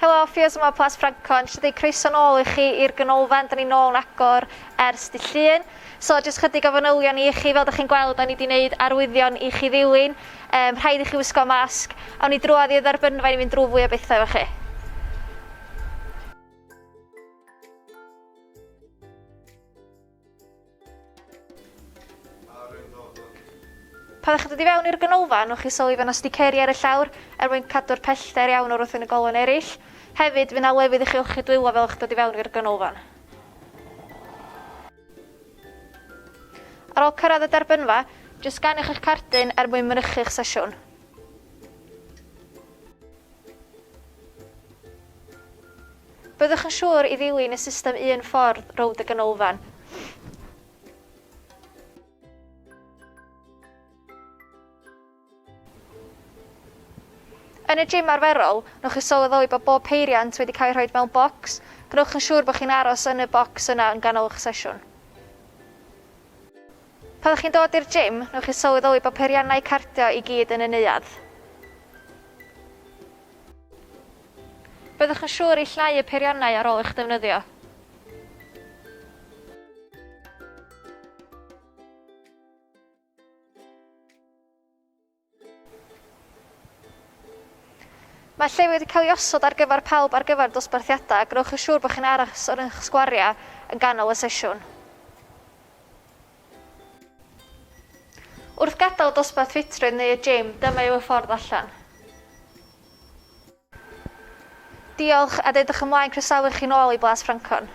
Helo, Ffios yma Plas Ffrancon. Eisiau dweud croeso nôl i chi i'r ganolfan. Da ni nôl yn agor ers dy llun. So, jyst chydig o fanylion i chi. Fel da chi'n gweld, da ni wedi gwneud arwyddion i chi ddilyn. Um, rhaid i chi wisgo masg. Awn ni drwodd i'r dderbynfa i ni fynd drwy fwy o bethau efo chi. Pan ydych chi'n dod i fewn i'r ganolfan, wnewch chi sylwi fod 'na sticeri ar y llawr er mwyn cadw'r pellter iawn o'r wrth unigolion eraill. Hefyd, fydd 'na lefydd i chi olchi dwylo fel ych dod i fewn i'r ganolfan. Ar ôl cyrraedd y derbynfa, jyst sganiwch eich cardyn er mwyn mynychu'ch sesiwn. Byddwch yn siŵr i ddilyn y system un ffordd rownd y ganolfan. Yn y gym arferol, newch chi sylweddoli bod bob peiriant wedi cael ei rhoi mewn bocs. Gwnewch yn siŵr bod chi'n aros yn y bocs yna yn ganol eich sesiwn. Pan ydych chi'n dod i'r gym, newch chi sylweddoli bod peiriannau cardio i gyd yn y neuadd. Byddwch yn siŵr i llnau y peiriannau ar ôl eich defnyddio. Mae lle wedi cael ei osod ar gyfer pawb ar gyfer dosbarthiadau a gwnewch yn siŵr bod chi'n aros yn eich sgwariau yn ganol y sesiwn. Wrth gadael dosbarth ffitrwydd neu y gym, dyma yw y ffordd allan. Diolch, a dedwch ymlaen croesawu chi nôl i Blas Ffrancon.